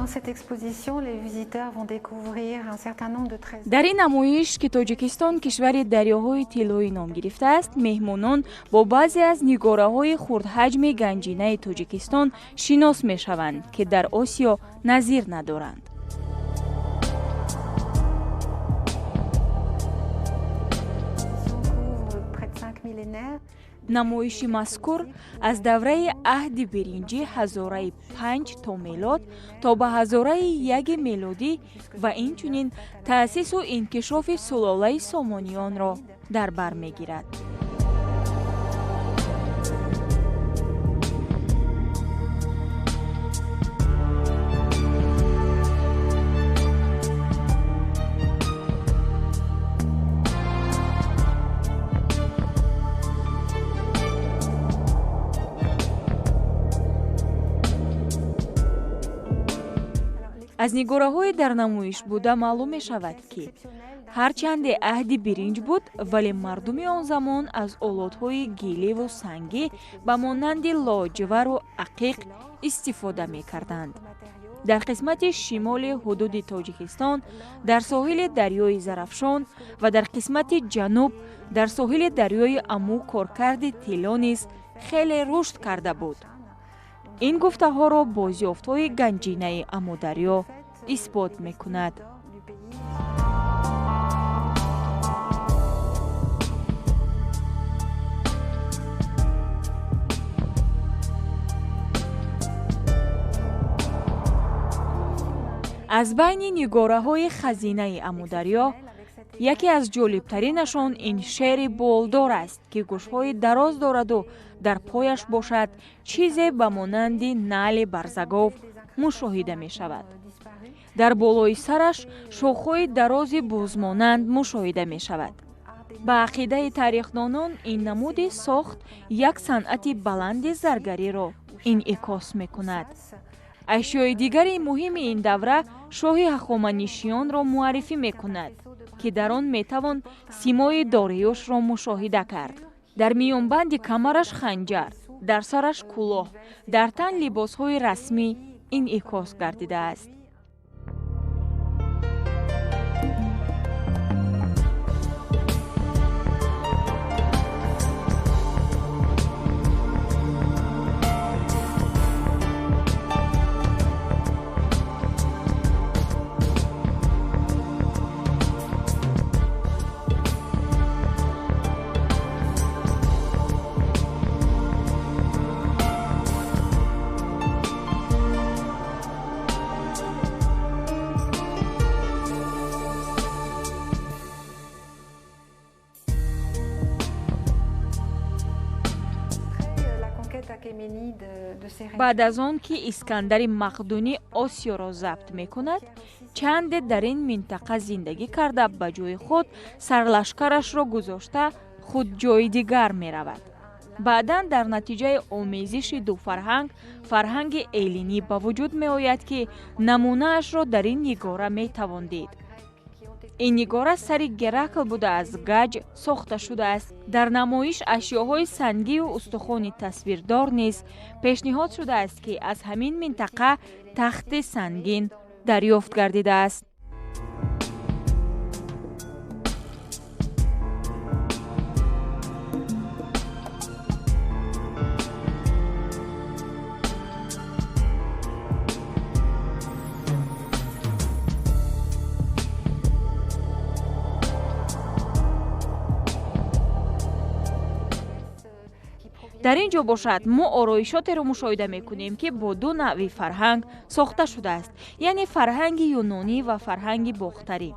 Dans cette exposition, les visiteurs vont découvrir un certain nombre de trésors. Дар ин намоиш, ки Тоҷикистон кишвари дарёҳои тиллоӣ ном гирифтааст, меҳмонон бо баъзе аз нигораҳои хурдҳаҷми ганҷинаи Тоҷикистон шинос мешаванд, ки дар Осиё назир надоранд. Couvre près de 5 millénaires. Намоиши мазкур аз давраи аҳди биринҷӣ, ҳазораи 5 то мелод, то ба ҳазораи 1 мелодӣ ва инчунин таъсису инкишофи сулолаи Сомониёнро дар бар мегирад. Аз нигораҳои дар намоиш буда маълум мешавад, ки ҳарчанде аҳди биринҷ буд, вале мардуми он замон аз олотҳои гиливу сангӣ ба монанди лоҷвару ақиқ истифода мекарданд. Дар қисмати шимоли ҳудуди Тоҷикистон, дар соҳили дарёи Зарафшон, ва дар қисмати ҷануб, дар соҳили дарёи Аму, коркарди тилло низ хеле рушд карда буд. Ин гуфтаҳоро бозёфтҳои ганҷинаи Амударё исбот мекунад. Аз байни нигораҳои хазинаи Амударё яке аз ҷолибтаринашон ин шери болдор аст, ки гӯшҳои дароз дораду дар пояш бошад чизе ба монанди нали барзагов мушоҳида мешавад. Дар болои сараш шохҳои дарози бузмонанд мушоҳида мешавад. Ба ақидаи тарихдонон, ин намуди сохт як санъати баланди заргариро инъикос мекунад. Ашёи дигари муҳими ин давра шоҳи ҳахоманишиёнро муаррифӣ мекунад, ки дар он метавон симои Дориюшро мушоҳида кард. Дар миёнбанди камараш ханҷар, дар сараш кӯлоҳ, дар тан либосҳои расмӣ инъикос гардидааст. La conquête achéménide de ces régions. Баъд аз он ки Искандари Мақдунӣ Осиёро забт мекунад, чанде дар ин минтақа зиндагӣ карда, ба ҷои худ сарлашкарашро гузошта, худ ҷои дигар меравад. Баъдан дар натиҷаи омезиши ду фарҳанг фарҳанги эллинӣ ба вуҷуд меояд, ки намунаашро дар ин нигора метавон дид. Ин нигора сари Геракл буда, аз гаҷ сохта шудааст. Дар намоиш ашёҳои сангию устухони тасвирдор низ пешниҳод шудааст, ки аз ҳамин минтақа тахти сангин дарёфт гардидааст. Дар ин ҷо бошад, мо ороишотеро мушоҳида мекунем, ки бо ду навъи фарҳанг сохта шудааст, яъне фарҳанги юнонӣ ва фарҳанги бохтарӣ.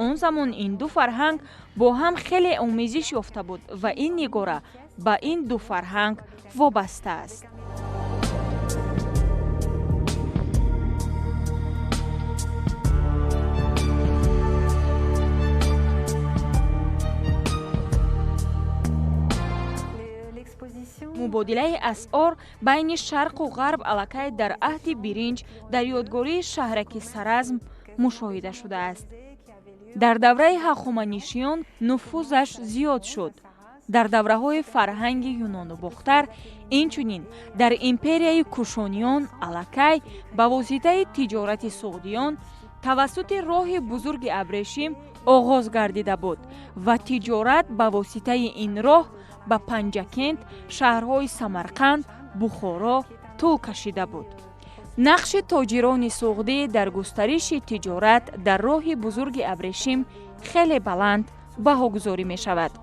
Он замон ин ду фарҳанг бо ҳам хеле омезиш ёфта буд ва ин нигора ба ин ду фарҳанг вобаста аст. L'exposition Мубодилаи асъор байни шарқу ғарб аллакай дар аҳди биринҷ дар ёдгории шаҳраки Саразм мушоҳида шудааст. Дар давраи ҳахоманишиён нуфузаш зиёд шуд. Дар давраҳои фарҳанги юнону бохтар, инчунин дар империяи кушониён аллакай ба воситаи тиҷорати суғдиён тавассути роҳи бузурги абрешим оғоз гардида буд ва тиҷорат ба воситаи ин роҳ ба Панҷакент, шаҳрҳои Самарқанд, Бухоро тӯл кашида буд. Нақши тоҷирони суғдӣ дар густариши тиҷорат дар роҳи бузурги абрешим хеле баланд баҳогузорӣ мешавад.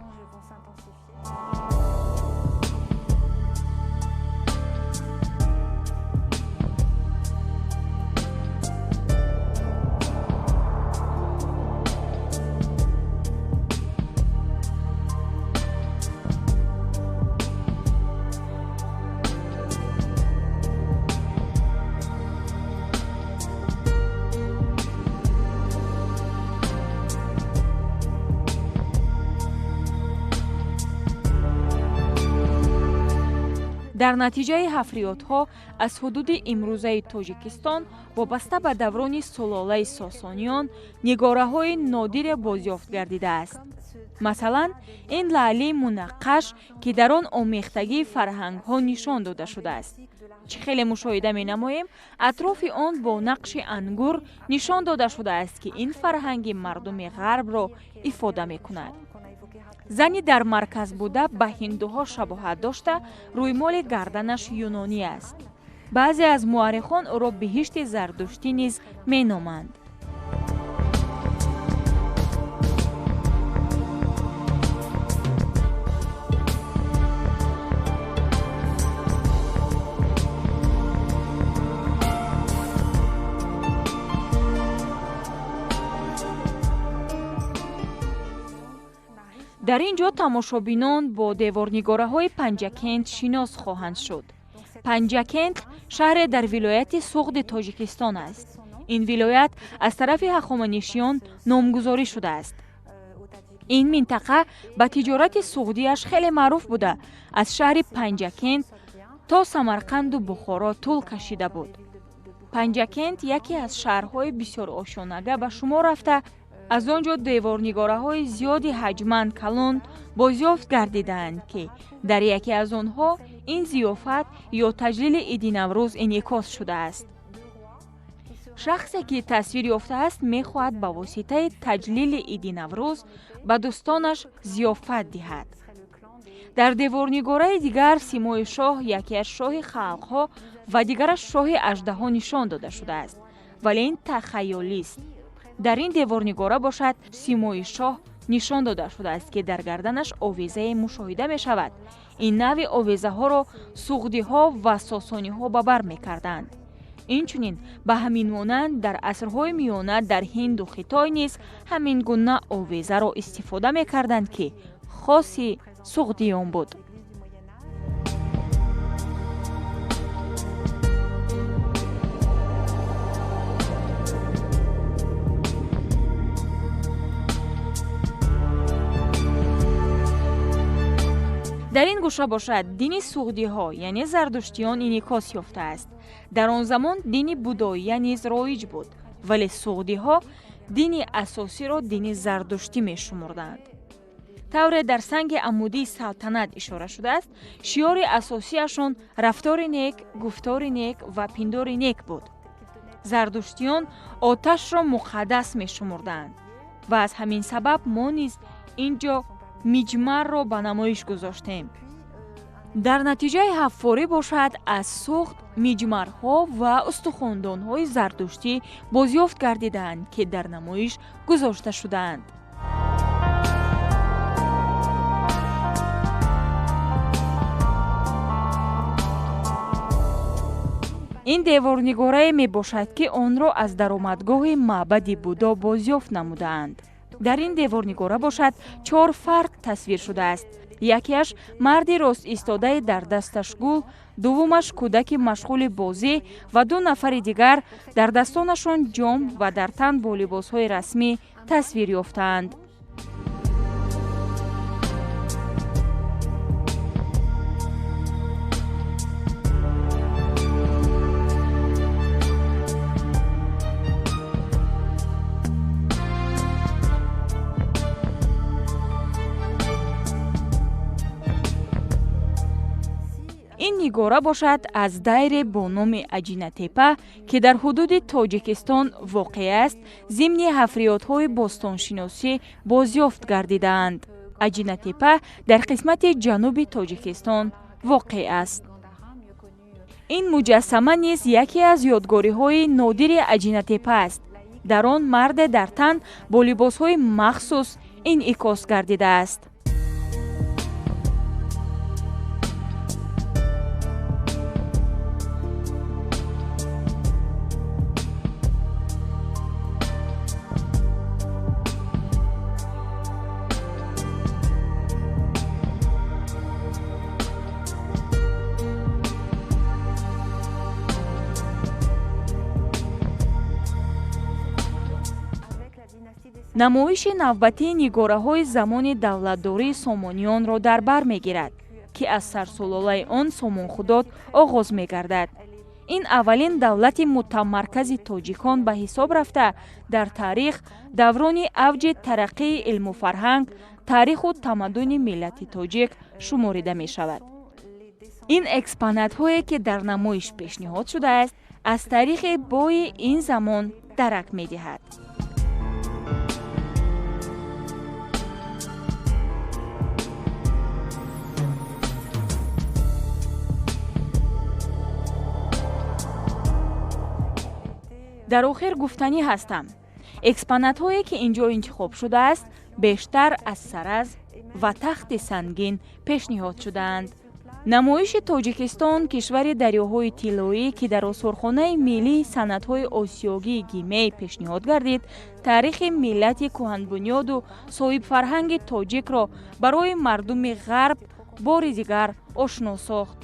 Дар натиҷаи ҳафриётҳо аз ҳудуди имрӯзаи Тоҷикистон вобаста ба даврони сулолаи сосониён нигораҳои нодире бозёфт гардидааст. Масалан, ин лаълии мунаққаш, ки дар он омехтагии фарҳангҳо нишон дода шудааст. Чӣ хеле мушоҳида менамоем, атрофи он бо нақши ангур нишон дода шудааст, ки ин фарҳанги мардуми ғарбро ифода мекунад. Зани дар марказ буда ба ҳиндуҳо шабоҳат дошта, рӯймоли гарданаш юнонӣ аст. Баъзе аз муаррихон ӯро биҳишти зардуштӣ низ меноманд. Дар ин ҷо тамошобинон бо деворнигораҳои Панҷакент шинос хоҳанд шуд. Панҷакент шаҳре дар вилояти Суғди Тоҷикистон аст. Ин вилоят аз тарафи ҳахоманишиён номгузорӣ шудааст. Ин минтақа ба тиҷорати суғдиаш хеле маъруф буда, аз шаҳри Панҷакент то Самарқанду Бухоро тӯл кашида буд. Панҷакент яке аз шаҳрҳои бисёрошонага ба шумор рафта, аз он ҷо деворнигораҳои зиёди ҳаҷман калон бозёфт гардидаанд, ки дар яке аз онҳо ин зиёфат ё таҷлили иди Наврӯз инъикос шудааст. Шахсе ки тасвир ёфтааст, мехоҳад ба воситаи таҷлили иди Наврӯз ба дӯстонаш зиёфат диҳад. Дар деворнигораи дигар симои шоҳ яке аз шоҳи халқҳо ва дигараш шоҳи аждаҳо нишон дода шудааст, вале ин тахайёлист. Дар ин деворнигора бошад симои шоҳ нишон дода шудааст, ки дар гарданаш овезае мушоҳида мешавад. Ин навъи овезаҳоро суғдиҳо ва сосониҳо ба бар мекарданд. Инчунин ба ҳамин монанд дар асрҳои миёна дар Ҳинду Хитой низ ҳамин гуна овезаро истифода мекарданд, ки хоси суғдиён буд. Дар ин гӯша бошад дини суғдиҳо, яъне зардуштиён инъикос ёфтааст. Дар он замон дини будоия низ роиҷ буд, вале суғдиҳо дини асосиро дини зардуштӣ мешумурданд. Тавре дар санги амудии салтанат ишора шудааст, шиёри асосиашон рафтори нек, гуфтори нек ва пиндори нек буд. Зардуштиён оташро муқаддас мешумурданд ва аз ҳамин сабаб мо низ ин ҷо миҷмарро ба намоиш гузоштем. Дар натиҷаи ҳаффорӣ бошад аз суғд миҷмарҳо ва устухондонҳои зардуштӣ бозёфт гардидаанд, ки дар намоиш гузошта шудаанд. Ин деворнигорае мебошад, ки онро аз даромадгоҳи маъбади Будо бозёфт намудаанд. Дар ин деворнигора бошад чор фард тасвир шудааст. Якеаш марди рост истодаи дар дасташ гул, дуввумаш кӯдаки машғули бозӣ ва ду нафари дигар дар дастонашон ҷом ва дар тан бо либосҳои расмӣ тасвир ёфтаанд. Ин нигора бошад аз дайре бо номи Аҷинатепа, ки дар ҳудуди Тоҷикистон воқеъ аст, зимни ҳафриётҳои бостоншиносӣ бозёфт гардидаанд. Аҷинатепа дар қисмати ҷануби Тоҷикистон воқеъ аст. Ин муҷассама низ яке аз ёдгориҳои нодири Аҷинатепа аст. Дар он марде дар тан бо либосҳои махсус инъикос гардидааст. Намоиши навбатии нигораҳои замони давлатдории сомониёнро дар бар мегирад, ки аз сарсулолаи он Сомонхудод оғоз мегардад. Ин аввалин давлати мутамаркази тоҷикон ба ҳисоб рафта, дар таърих даврони авҷи тараққии илму фарҳанг, таъриху тамаддуни миллати тоҷик шуморида мешавад. Ин экспонатҳое, ки дар намоиш пешниҳод шудааст, аз таърихи бои ин замон дарак медиҳад. Дар охир гуфтанӣ ҳастам, экспонатҳое, ки ин ҷо интихоб шудааст, бештар аз саразм ва тахти сангин пешниҳод шудаанд. Намоиши Тоҷикистон, кишвари дарёҳои тиллоӣ, ки дар осорхонаи миллии санъатҳои осиёгии Гимей пешниҳод гардид, таърихи миллати кӯҳанбунёду соҳибфарҳанги тоҷикро барои мардуми ғарб бори дигар ошно сохт.